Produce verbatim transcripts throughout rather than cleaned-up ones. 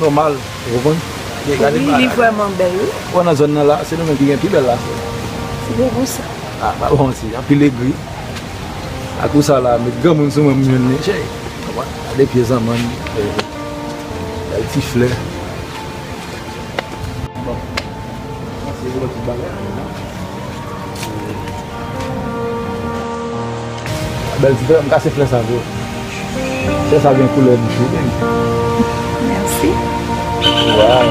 Nòmal, ou konprann? Wi, li vrèman bèl, wi. Ou nan zòn nan la, se nou menm ki gen pi bèl la. Se te pou sa. Ah, pa bon, si, anpil egri. Ak ou sa la, met granmoun sou mwen, m jwenn li, cheri. Ou konprann? Gade pye zanmann, eh, bèl ti flè. Bon. Se yon ti bagay. Bèl ti flè, m kase flè sa vre. Flè sa gen koulè bouch ou, baby. Mèsi. Wow.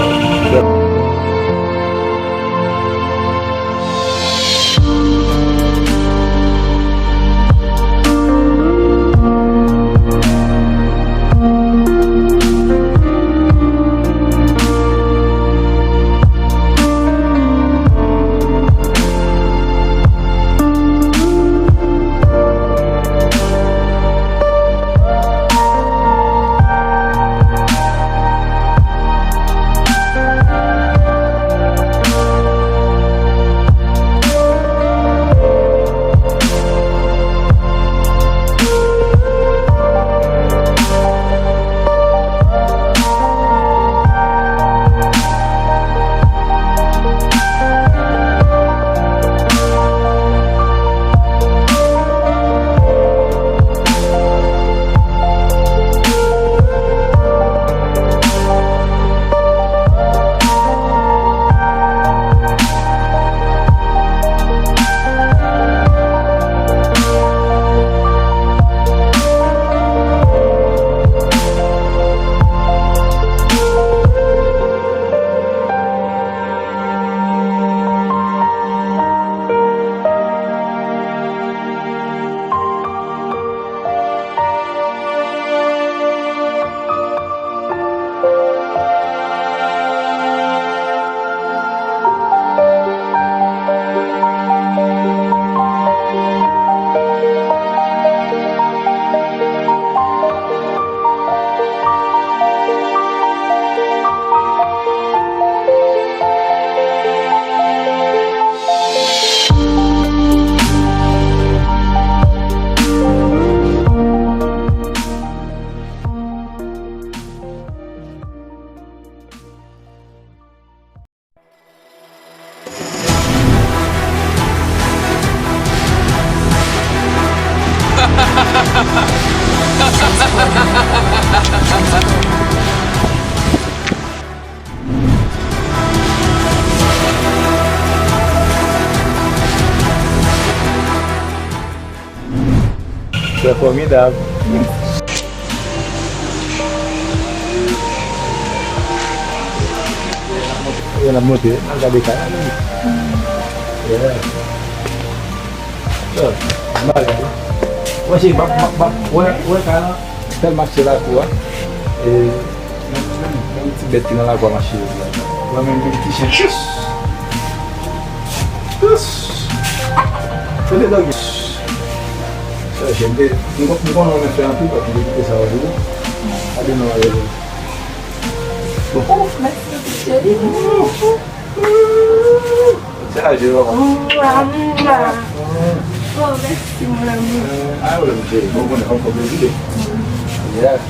Trè fòmidab. Yo, n ap monte, n ap gade kay la, wi. Yeah. So, bagay la. Wè, cheri, m ap, m ap, m ap, wè, wè kay la, fè l mache lakou a. E, menm, menm ti bèt ki nan lakou a mache. Wè, menm, menm ti chen. Tchous! Tchous! Kote dòg yo? Sa, cheri, m te, m kon-, m konnen w renmen flè anpil, paske m te kite sa w di. Gade non, gade. Bon. Ouf, mèsi, cheri. Chaje, papa. Mwa, mwa. Oh, mèsi, mon amour. Ah, wè, cheri, bon, bon, bon, bon, bon, bon. Yeah.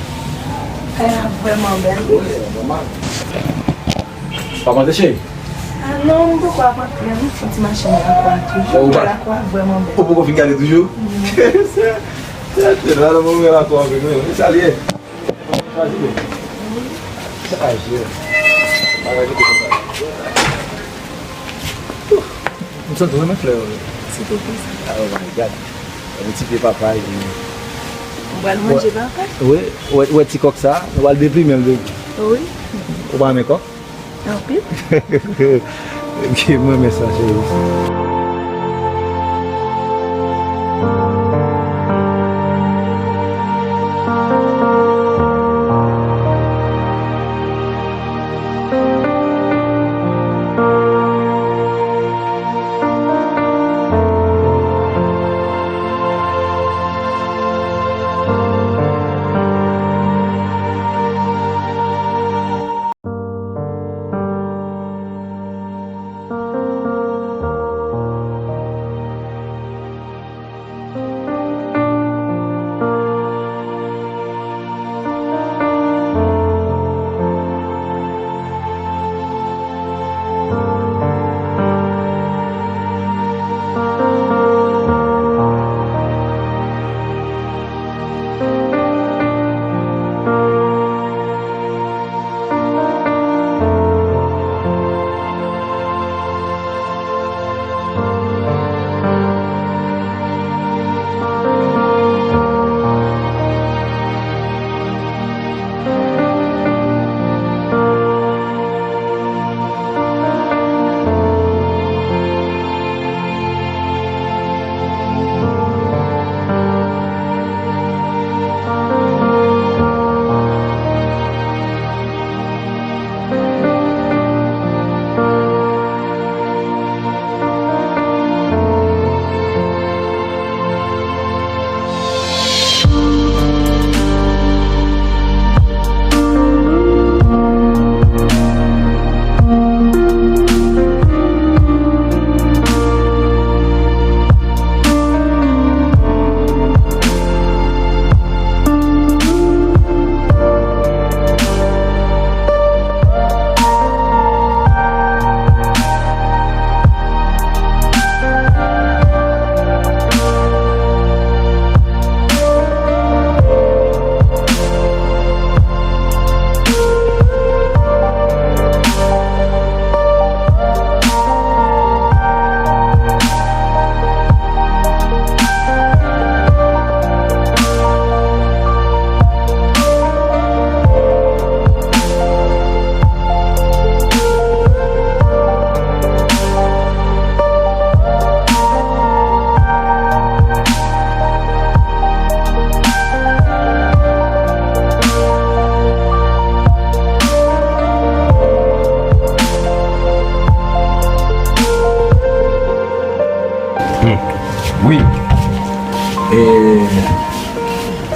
Kay la vrèman bèl. Wi, nòmal. Pa mande, cheri. Ah non, m poko ap antre, m santi machin nan lakwa toujou. Ou pa, lakwa vrèman bèl. Ou poko fin gade toujou? Mm. Se, se, se, la, la, mwen, lakwa, mwen, mwen, sa l ye. M santi w renmen flè yo. Se tou pou sa. Oh my God. Yon ti pye papay. Ou pral manje papay? Wi, wè, wè ti kòk sa, nou pral deplimen l, baby. Wi. Ou pa renmen kòk? Anpil. Mwen renmen sa, cheri.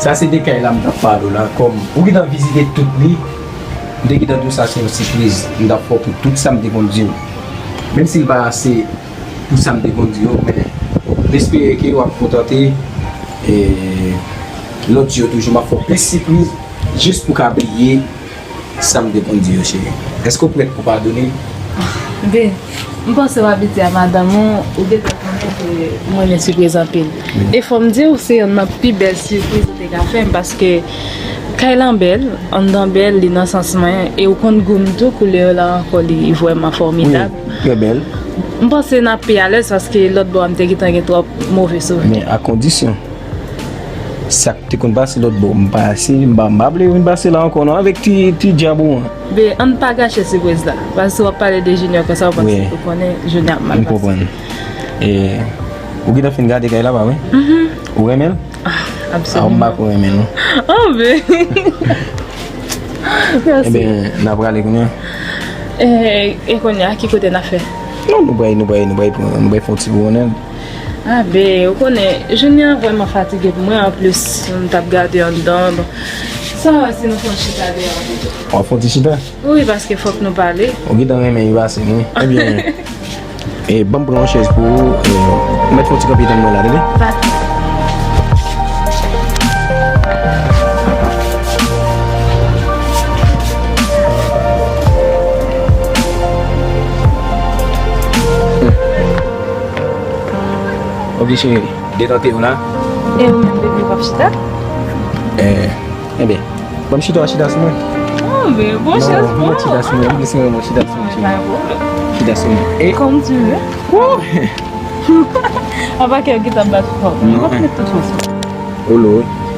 Sa se de kay la m t ap pale w la, kòm ou gentan vizite tout li, m te gentan di w sa se yon sipriz m t ap fè w pou tout sa m te konn di w. Menm si l pa ase pou sa m te konn di w, men m espere ke w ap kontante. E lòt jou yo toujou, m ap fè w plis sipriz, jis pou w ka bliye sa m te konn di yo, cheri. Èske w prèt pou w padone m? Ben, m panse w abitye a madanm ou, ou gentan konnen ke m renmen sipriz anpil. E fò m di w, se yonn nan pi bèl sipriz ou te ka fè m, paske kay lan bèl, anndan bèl, li nan sans mwen, e ou konn gou m tou, koulè la ankò, li vrèman fòmidab. Wi, trè bèl. M panse n ap pi alèz paske lòt bò a m te gentan gen twòp move souvni. Men a kondisyon, sa k te konn pase lòt bò, m pa ase, m pa, m pa vle vin pase la ankò non, avèk ti, ti djab ou an. Ben, ann pa gache sipriz la. Paske w ap pale de Junior konsa, ou panse, wi, ou konnen Junior ap mal pase. M konprann. E, ou gentan fin gade kay la, pa vre? Mhm. Ou renmen l? Ah, m pa ko renmen l non. Oh, ben. Mèsi. Ebyen, n a prale kounye a? E, e kounye a, ki kote n a fè? Non, nou pral, nou pral, nou pral pran, nou pral fè yon ti pwomèn. Ah, ben, ou konnen, jounen an vrèman fatige pou mwen, anplis, m t ap gade anndan, bon. Sa w wè si nou fè yon chita deyò an pito? W ap fè yon ti chita? Wi, paske fòk nou pale. Ou gentan renmen li pase m, wi. Ebyen, e, ban m pran yon chèz pou ou, e, ou mèt fè yon ti kanpe tann mwen la, tande? Pa. Ok, cheri, detante w la. E ou menm, bebe, w ap chita? E, enben, ban m chita, w a chita sou mwen. Oh, men, bon chans pou ou. Non, mwen chita sou mwen, m plis renmen chita sou mwen, cheri. Pa gen pwoblèm. Chita sou mwen. E comme tu veux. Apa kè w gentan bat fò. Non. Mwen ap met tout fòs mwen. Olo.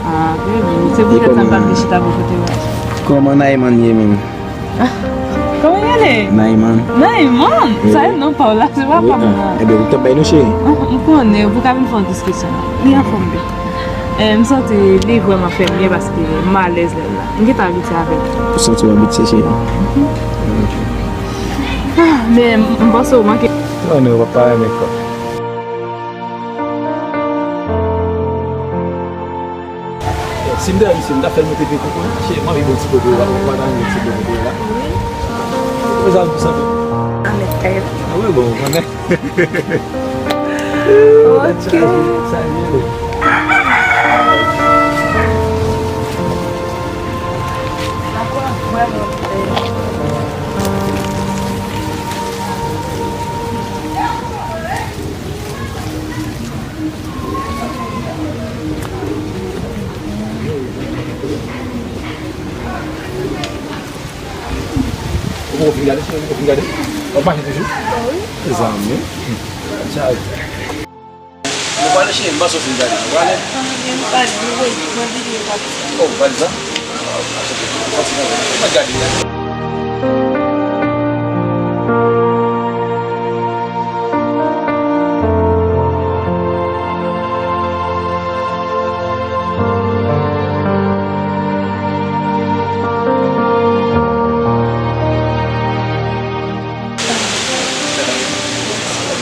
Ah, bebe, se poutèt sa m pa vle chita bò kote w la. Kòman Nayman ye menm? Kòman l rele? Nayman. Nayman? Wi. Sa e non pa w la, se pa pa m nan. Ebyen, ou t ap bay nou, cheri? Ah, m konnen, ou ka vin fè yon diskisyon. Li anfòm byen. Eh, m santi li vrèman fè m byen paske m alèz lè l la. M gentan abitye avè l. Ou santi w abitye, cheri? Ah, men m panse w manke. Non, non, w pa renmen kò. Si m te wè misye, m ta fè l mete pye koko la. Cheri, m anvi bon ti popo la, ou pa ta renmen ti popo la. Wi. Mezanmi, pou santi. A mèt kay la. Ah wi, bon, ou konnen. Ok. Sa, sa, sa, sa. Ou poko fin gade, ou poko fin gade? W ap mache toujou? Wi. Mezanmi. Chaje. Nou prale, cheri, m panse w fin gade. Nou prale? Ah, men m pale, m voye, mwen bliye pati. Oh, valiz la? Mwen gade.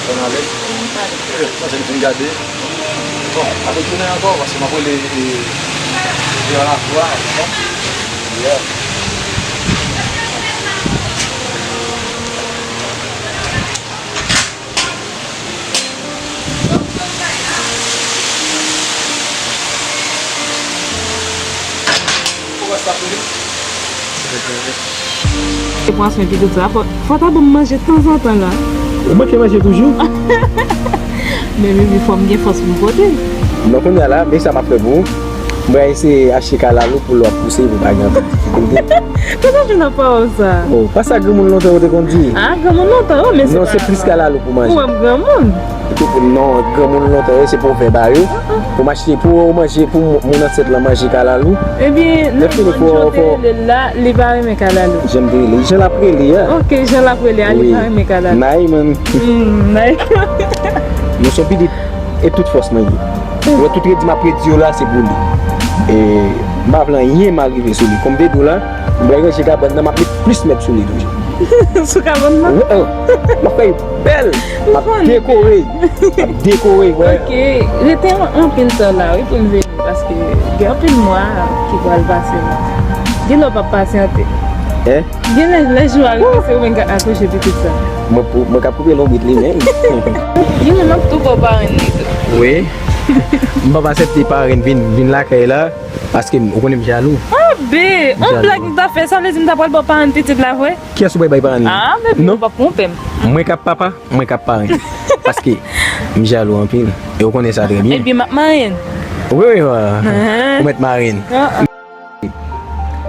Bon, ale. Mwen se m fin gade. Bon, ap retounen ankò, paske m ap rele, e, e, an lakou a, bon. Yeah. Ou wè sa pou li? Se pou answen pitit sa, fò, fò ta ban m manje tanzantan la. Ou manke manje toujou? Men, men, men fò m gen fòs pou m pote. Non, kounye a la, men sa m ap fè pou ou. Mwen eseye achte kalalou pou lè w ap pouse, pou pa gen anpil difikilte. Kote w jwenn nan pawòl sa? Oh, pa sa granmoun lontan yo te konn di? Ah, granmoun lontan yo, men se non, se plis kalalou pou manje. Ou wè m granmoun? Epi pou non, granmoun lontan yo, se pwovèb a yo. Pou m achte, pou ou manje, pou moun ansent lan manje kalalou. Ebyen, lè fini, fò, fò. Jan m te rele l la, li pa renmen kalalou. Jan m te rele, jan l ap rele a. Ok, jan l ap rele a, li pa renmen kalalou. Nayman. Hmm, Nayman. Yon son pitit. E tout fòs mwen ye. Ou wè tout redi m ap redi yo la, se pou li. E m pa vle anyen mal rive sou li. Kòm m te di w la, m pral ranje kabann nan, m ap met plis mèb sou li toujou. Sou kabann nan? Wi, an. M ap fè l bèl. M ap dekore. M ap dekore, wè. Ok, rete an, anpil tan la, wi, pou m vini. Paske gen anpil mwa ki pral pase. Gen lè w p ap pasyante. Hein? Gen lè, lè jou a rive, se ou menm k ap akouche pitit sa. Mwen pou, mwen k ap koupe lonbrit li menm. Gen lè m ap tou ba w parenn li tou. Wi. M p ap aksepte parenn vin, vin lakay la, paske m, ou konnen m jalou. Ah, be, yon blag m ta fè, sa vle di m ta pral ba w parenn pitit la vre? Kiyès ou bay bay parenn li? Ah, baby, non, ou p ap twonpe m. Mwen k ap papa, mwen k ap parenn. Paske m jalou anpil. E ou konnen sa trè byen. Ebyen, m ap marenn. Wi, wi, wi. Ou mèt marenn.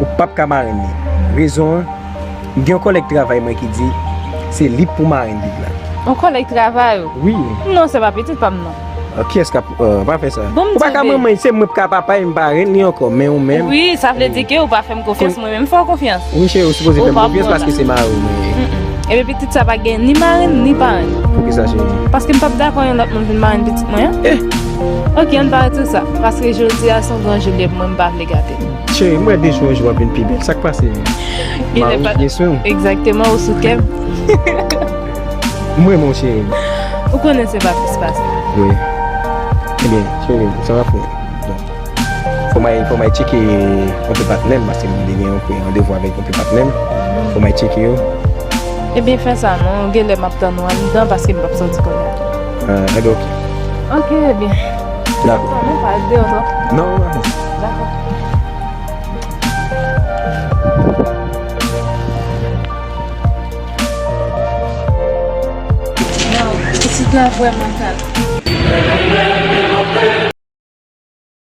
Ou p ap ka marenn li. Rezon an, gen yon kòlèg travay mwen ki di se li pou marenn pitit la. Yon kòlèg travay ou? Wi. Non, se pa pitit pa m non. Ah, kiyès k ap, euh, pa fè sa? Bon, ou pa ka manman, se mwen k ka papa, m pa renn li ankò, men ou menm. Wi, sa vle di ke ou pa fè m konfyans, mwen menm fè w konfyans. Wi, cheri, ou sipoze fè m konfyans paske se mari w mwen ye. Ebyen, pitit sa pa gen ni marenn, ni parenn. Poukisa, cheri? Paske m p ap dakò yon lòt moun vin marenn pitit mwen an. Eh! Ok, ann pa ret sou sa, paske jodi a se yon gran jou l ye pou mwen, m pa vle gate. Cheri, m wè de jou an jou w ap vin pi bèl. Sa k pase menm? Mari w gen swen w. Egzakteman, ou sou kè m. M renmen w, cheri. Ou konnen se pa plis pase. Wi. Ebyen, cheri, sa w ap fè? Bon. Fò m al, fò m al tcheke yon pè patnè m, paske m te gen yon pè randevou avèk yon pè patnè m. Fò m al tcheke yo. Ebyen, fè sa non, genlè m ap tann ou anndan paske m p ap sòti kounye a. Ah, ebyen, ok. Ok, ebyen. Dakò. Sa nou pa deyò twòp? Non, non. Dakò. Waw, pitit la vrèman kalm.